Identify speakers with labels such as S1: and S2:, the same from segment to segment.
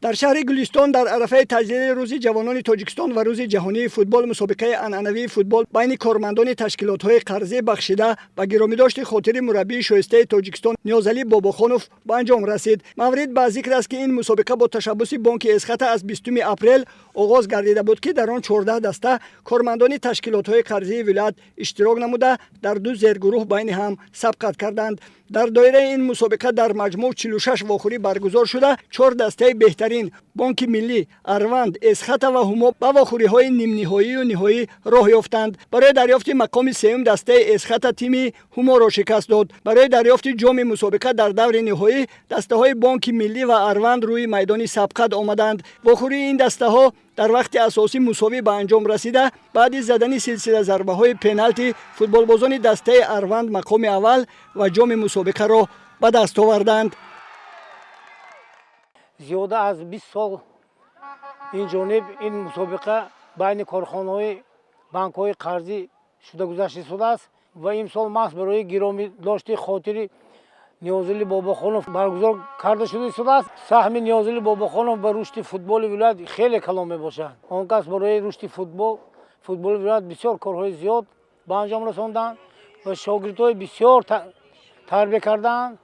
S1: Дар шаҳри Гулистон дар арафаи таҷлили Рӯзи ҷавонони Тоҷикистон ва Рӯзи ҷаҳонии футбол мусобиқаи анъанавии футбол байни кормандони ташкилотҳои қарзӣ, бахшида ба гиромидошти хотири мураббии шоистаи Тоҷикистон Ниёзалӣ Бобохонов, ба анҷом расид. Маврид ба зикр аст, ки ин мусобиқа бо ташаббуси бонки Эсхата аз 20 апрел оғоз гардида буд, ки дар он 14 даста кормандони ташкилотҳои қарзии вилоят иштирок намуда, дар ду зергурӯҳ байни ҳам сабқат карданд. Дар доираи ин мусобиқа дар маҷмӯъ 46 вохӯрӣ баргузор шуда, чор дастаи беҳтарин — Бонки Миллӣ, Арванд, Эсхата ва Ҳумо — ба вохӯриҳои нимниҳоию ниҳоӣ роҳ ёфтанд. Барои дарёфти мақоми сеюм дастаи Эсхата тими Ҳуморо шикаст дод. Барои дарёфти ҷоми мусобиқа дар даври ниҳоӣ дастаҳои Бонки Миллӣ ва Арванд рӯи майдони сабқат омаданд. Вохӯрии ин дастаҳо дар вақти асосӣ мусовӣ ба анҷом расида, баъди задани силсила зарбаҳои пеналти футболбозони дастаи Арванд мақоми аввал ва ҷоми мусобиқаро ба даст оварданд.
S2: Зиёда аз 20 сол ин ҷониб ин мусобиқа байни корхонаҳои банкҳои қарзӣ шуда гузашта истодааст ва имсол маҳз барои гиромӣ дошти хотири Ниёзалӣ Бобохонов баргузор карда шуда истодааст. Саҳми Ниёзалӣ Бобохонов ба рушди футболи вилоят хеле калон мебошад. Он кас барои рушди футболи вилоят бисёр корҳои зиёд ба анҷом расонданд ва шогирдҳои бисёр тарбия кардаанд.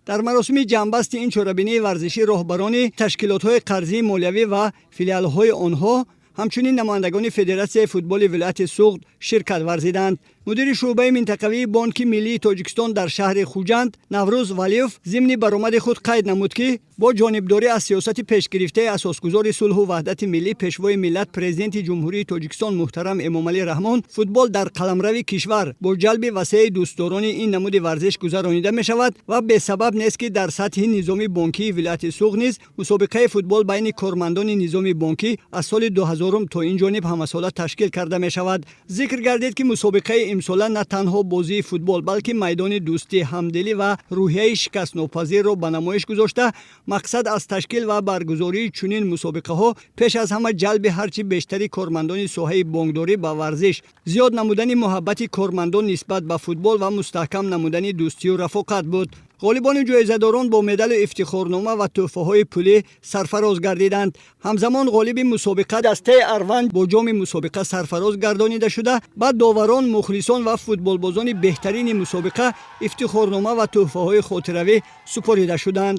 S1: Дар маросими ҷамъбасти ин чорабинии варзишӣ роҳбарони ташкилотҳои қарзии молиявӣ ва филиалҳои онҳо, ҳамчунин намояндагони Федератсияи футболи вилояти Суғд ширкат варзиданд. Мудири шӯъбаи минтақавии Бонки Миллии Тоҷикистон дар шаҳри Хуҷанд Наврӯз Валиев зимни баромади худ қайд намуд, ки бо ҷонибдорӣ аз сиёсати пешгирифтаи асосгузори сулҳу ваҳдати миллӣ, Пешвои миллат, Президенти Ҷумҳурии Тоҷикистон муҳтарам Эмомалӣ Раҳмон, футбол дар қаламрави кишвар бо ҷалби васеи дӯстдорони ин намуди варзиш гузаронида мешавад ва бесабаб нест, ки дар сатҳи низоми бонкии вилояти Суғд низ мусобиқаи футбол байни кормандони низоми бонкӣ аз соли 2000 то ин ҷониб ҳамасола ташкил карда мешавад. Зикр гардид, ки мусобиқаи имсола на танҳо бозии футбол, балки майдони дӯстӣ, ҳамдилӣ ва рӯҳияи шикастнопазирро ба намоиш гузошта, мақсад аз ташкил ва баргузории чунин мусобиқаҳо пеш аз ҳама ҷалби ҳарчи бештари кормандони соҳаи бонкдорӣ ба варзиш, зиёд намудани муҳаббати кормандон нисбат ба футбол ва мустаҳкам намудани дӯстию рафоқат буд. Ғолибони ҷоизадорон бо медалу ифтихорнома ва тӯҳфаҳои пулӣ сарфароз гардиданд. Ҳамзамон ғолиби мусобиқа, дастаи Арванд, бо ҷоми мусобиқа сарфароз гардонида шуда, ба доварон, мухлисон ва футболбозони беҳтарини мусобиқа ифтихорнома ва тӯҳфаҳои хотиравӣ супорида шуданд.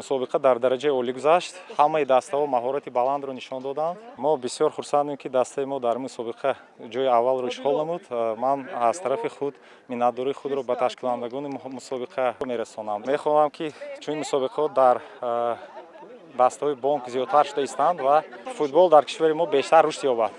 S3: Мусобиқа дар дараҷаи олӣ гузашт. Ҳамаи дастаҳо маҳорати баландро нишон доданд. Мо бисёр хурсандем, ки дастаи мо дар мусобиқа ҷои аввалро ишғол намуд. Ман аз тарафи худ миннатдории худро ба ташкилкунандагони мусобиқа мерасонам. Мехоҳам, ки чунин мусобиқаҳо дар дастаҳои бонк зиёдтар шуда истанд ва футбол дар кишвари мо бештар рушд ёбад.